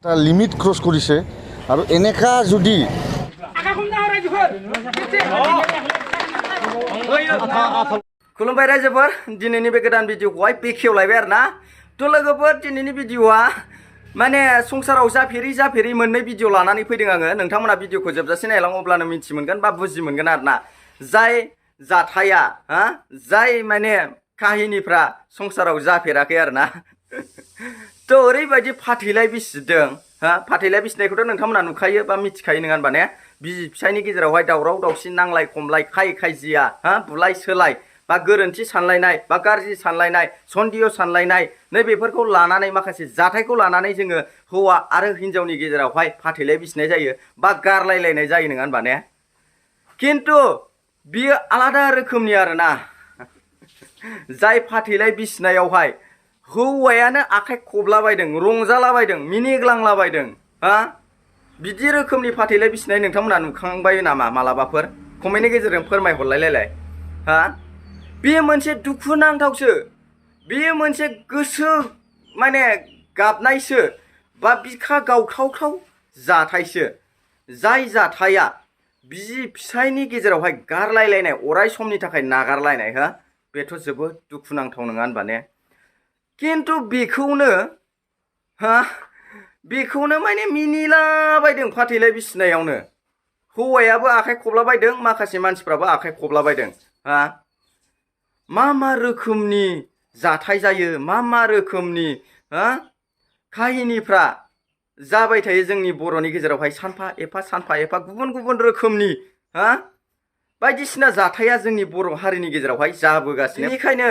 limit cross কৰিছে আৰু এনেকা যদি खुलुमबाय रायजोफोर दिनैनि बे गोदान भिडिअखौहाय बेखेवलायबाय आरो ना थ' लोगोफोर दिनैनि भिडिअआ माने संसाराव जाफेरि मोननै भिडिअ लानानै फैदों आङो नोंथांमोना भिडिअखौ जोबजासे नायलां अब्लानो मिथि मोनगोन बा बुजि मोनगोन आरो ना जाय जाथाया जाय माने काहिनिफ्रा संसाराव जाफेराखै आरो ना थ' ओरैबायदि फाथैलाय बिसिदों फाथैलाय बिसिनायखौथ' नोंथांमोना नुखायो बा मिथिखायो नङा होनबा ने बिसि फिसायनि गेजेरावहाय दावराव दावसि नांलाय खमलाय खायजिया बुलाय सोलाय बा गोरोन्थि सानलायनाय बा गाज्रि सानलायनाय सन्देह सानलायनाय नै बेफोरखौ लानानै माखासे जाथायखौ लानानै जोङो हौवा आरो हिन्जावनि गेजेरावहाय फाथैलाय बिसिनाय जायो बा गारलायलायनाय जायो नङा होनबा ने खिन्थु बियो आलादा रोखोमनि आरोना जाय फाथैलाय बिसिनायावहाय हौवायानो आखाइ खबलाबायदों रंजालाबायदों मिनिग्लांलाबायदं बिदि रोखोमनि फाथैलाय बिसिनाय नोंथांमोना नुखांबाय नामा मालाबाफोर कमेन्टनि गेजेरजों फोरमायहरलायलाय बेयो मोनसे दुखुनांथावसो बेयो मोनसे गोसो माने गाबनायसो बा बिखा गावथावथाव जाथायसो जाय जाथाया बिसि फिसायनि गेजेरावहाय गारलायलायनाय अराय समनि थाखाय नागारलायनाय बेथ' जोबोद दुखुनांथाव नङा होनबा ने खिन्थु बेखौनो माने मिनिलाबायदों फाथैलाय बिसिनायावनो हौवायाबो आखाइ खबलाबायदों माखासे मानसिफ्राबो आखाइ खबलाबायदों मा रोखोमनि जाथाय जायो मा रोखोमनि काहिनिफ्रा जाबाय थायो जोंनि बर'नि गेजेरावहाय सानफा एफा गुबुन गुबुन रोखोमनि बायदिसिना जाथाया जोंनि बर' हारिनि गेजेरावहाय जाबोगासिनो बेनिखायनो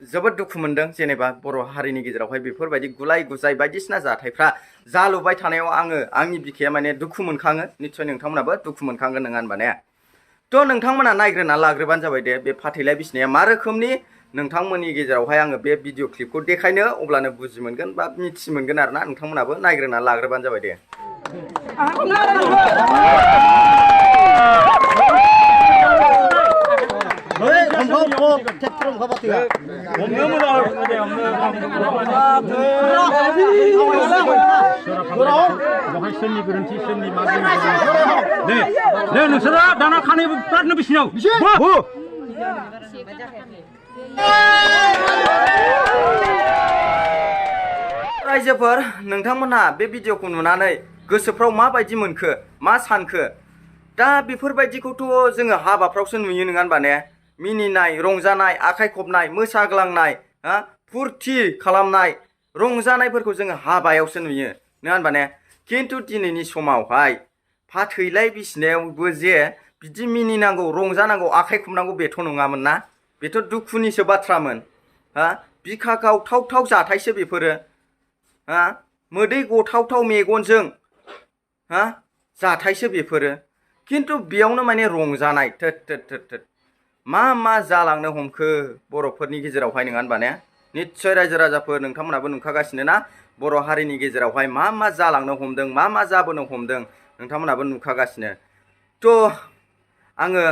जोबोद दुखु मोनदों जेनेबा बर' हारिनि गेजेरावहाय बेफोरबायदि गुलाय गुजाय बायदिसिना जाथायफ्रा जालुबाय थानायाव आंनि बिखाया माने दुखु मोनखाङो निस्सय नोंथांमोनाबो दुखु मोनखांगोन नङा होनबा ने थ' नोंथांमोना नायग्रोना लाग्रोबानो जाबाय दे बे फाथैलाय बिसिनाया मा रोखोमनि नोंथांमोननि गेजेरावहाय आङो बे भिडिअ क्लिपखौ देखायनो अब्लानो बुजि मोनगोन बा मिथि मोनगोन आरो ना नोंथांमोनाबो नायग्रोना लाग्रोबानो जाबाय दे सोरनि गोरोन्थि सोरनि मा दे नोंसोरो दाना खानै बिरादनो बिसिनाव रायजोफोर नोंथांमोनहा बे भिडिअखौ नुनानै गोसोफ्राव माबायदि मोनखो मा सानखो दा बेफोरबायदिखौथ' जोङो हाबाफ्रावसो नुयो नङा होनबा ने मिनिनाय रंजानाय आखाइ खबनाय मोसाग्लांनाय फुरथि खालामनाय रंजानायफोरखौ जोङो हाबायावसो नुयो नङा होनबा ने खिन्थु दिनैनि समावहाय फाथैलाय बिसिनायावबो जे बिदि मिनिनांगौ रंजानांगौ आखाइ खबनांगौ बेथ' नङामोन ना बेथ' दुखुनिसो बाथ्रामोन बिखा गावथावथाव जाथायसो बेफोरो मोदै गथावथाव मेगनजों जाथायसो बेफोरो खिन्थु बेयावनो माने रंजानाय थोद मा जालांनो हमखो बर'फोरनि गेजेरावहाय नङा होनबा ने निस्सय रायजो राजाफोर नोंथांमोनाबो नुखागासिनो ना बर' हारिनि गेजेरावहाय मा जालांनो हमदों मा जाबोनो हमदों नोंथांमोनाबो नुखागासिनो थ' आङो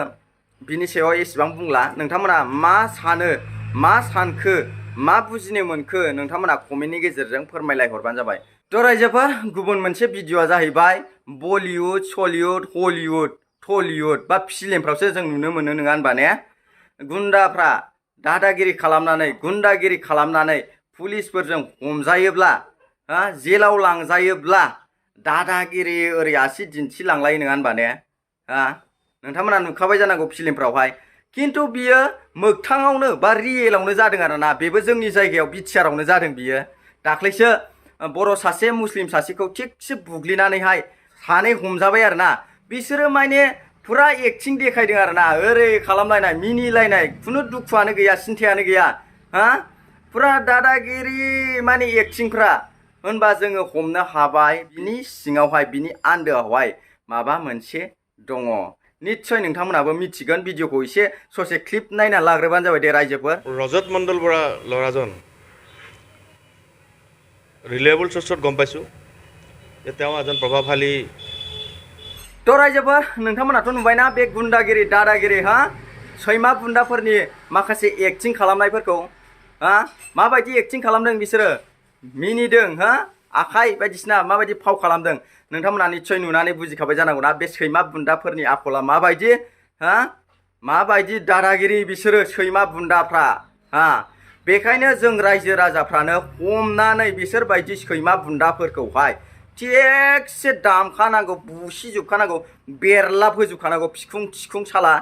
बिनि सायाव एसेबां बुंला नोंथांमोना मा सानो मा सानखो मा बुजिनो मोनखो नोंथांमोना कमेन्टनि गेजेरजों फोरमायलाय हरबानो जाबाय थ' रायजोफोर गुबुन मोनसे भिडिअआ जाहैबाय बलिउड सलिउड हलिउड टलिउड बा फिल्मफ्रावसो जों नुनो मोनो नङा होनबा ने गुन्दाफ्रा दादागिरि खालामनानै पुलिसफोरजों हमजायोब्ला जेलाव लांजायोब्ला दादागिरि ओरै आसि दिन्थिलांलायो नङा होनबा ने नोंथांमोना नुखाबाय जानांगौ फिल्मफ्रावहाय खिन्थु बियो मोगथाङावनो बा रियेलावनो जादों आरोना बेबो जोंनि जायगायाव बिटिआरावनो जादों बियो दाख्लैसो बर' सासे मुस्लिम सासेखौ थिगसे बुग्लिनानैहाय सानै हमजाबाय आरोना बिसोरो माने फुरा एक्टिं देखायदों आरोना ओरै खालामलायनाय मिनिलायनाय खुनु दुखुआनो गैया सिन्थायानो गैया फुरा दादागिरि माने एक्टिंफ्रा होनबा जोङो हमनो हाबाय बिनि सिङावहाय बिनि आन्दोआवहाय माबा मोनसे दङ निस्सय नोंथांमोनाबो मिथिगोन भिडिअखौ एसे ससे क्लिप नायना लाग्रोबानो जाबाय दे रायजोफोर रजत मण्डल बरा ল'ৰাজন ৰিলায়েবল চ'ৰ্চত গম পাইছোঁ যে তেওঁ এজন প্ৰভাৱশালী थ' रायजोफोर नोंथांमोनाथ' नुबायना बे गुन्दागिरि दादागिरि सैमा बुन्दाफोरनि माखासे एक्टिं खालामनायफोरखौ माबायदि एक्टिं खालामदों बिसोरो मिनिदों आखाइ बायदिसिना माबायदि फाव खालामदों नोंथांमोना निस्सय नुनानै बुजिखाबाय जानांगौना बे सैमा बुन्दाफोरनि आखला माबायदि हा माबायदि दादागिरि बिसोरो सैमा बुन्दाफ्रा हा बेखायनो जों रायजो राजाफ्रानो हमनानै बिसोरबायदि सैमा बुन्दाफोरखौहाय थिगसे दामखानांगौ बुसिजोबखानांगौ बेरलाब होजोबखानांगौ फिखुं थिखुं साला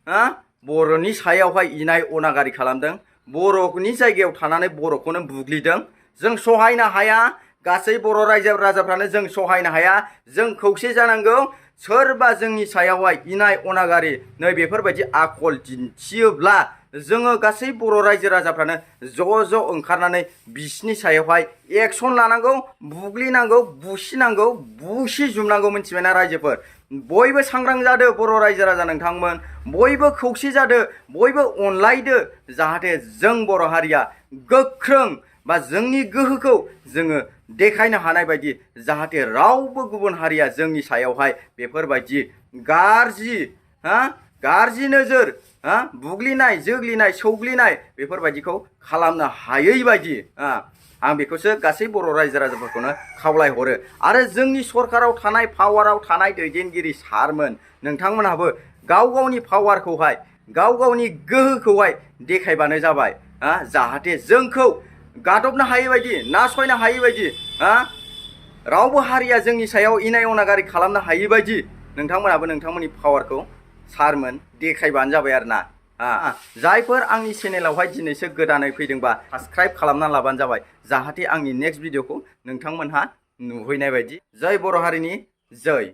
हा बर'नि सायावहाय इनाय अनागारि खालामदों बर'नि जायगायाव थानानै बर'खौनो बुग्लिदों जों सहायनो हाया गासै बर' रायजो राजाफ्रानो जों सहायनो हाया जों खौसे जानांगौ सोरबा जोंनि सायावहाय इनाय अनागारि नै बेफोरबायदि आखल दिन्थियोब्ला जोङो गासै बर' रायजो राजाफ्रानो ज' ज' ओंखारनानै बिसिनि सायावहाय एक्सन लानांगौ बुग्लिनांगौ बुसिनांगौ बुसिजुबनांगौ मिथिबायना रायजोफोर बयबो सांग्रां जादो बर' रायजो राजा नोंथांमोन बयबो खौसे जादो बयबो अनलायदो जाहाथे जों बर' हारिया गोख्रों बा जोंनि गोहोखौ जोङो देखायनो हानाय बायदि जाहाथे रावबो गुबुन हारिया जोंनि सायावहाय बेफोरबायदि गाज्रि नोजोर बुग्लिनाय जोग्लिनाय सौग्लिनाय बेफोरबायदिखौ खालामनो हायै बायदि आं बेखौसो गासै बर' रायजो राजाफोरखौनो खावलायहरो आरो जोंनि सरकाराव थानाय पावाराव थानाय दैदेनगिरि सारमोन नोंथांमोनहाबो गाव गावनि पावारखौहाय गाव गावनि गोहोखौहाय देखायबानो जाबाय जाहाथे जोंखौ गादबनो हायै बायदि नासयनो हायै बायदि रावबो हारिया जोंनि सायाव इनाय अनागारि खालामनो हायै बायदि नोंथांमोनहाबो नोंथांमोननि पावारखौ सारमोन देखायबानो जाबाय आरोना जायफोर आंनि चेनेलावहाय दिनैसो गोदानै फैदोंबा साबस्क्राइब खालामना लाबानो जाबाय जाहाथे आंनि नेक्स्ट भिडिअखौ नोंथांमोनहा नुहैनाय बायदि जय बर' हारिनि जय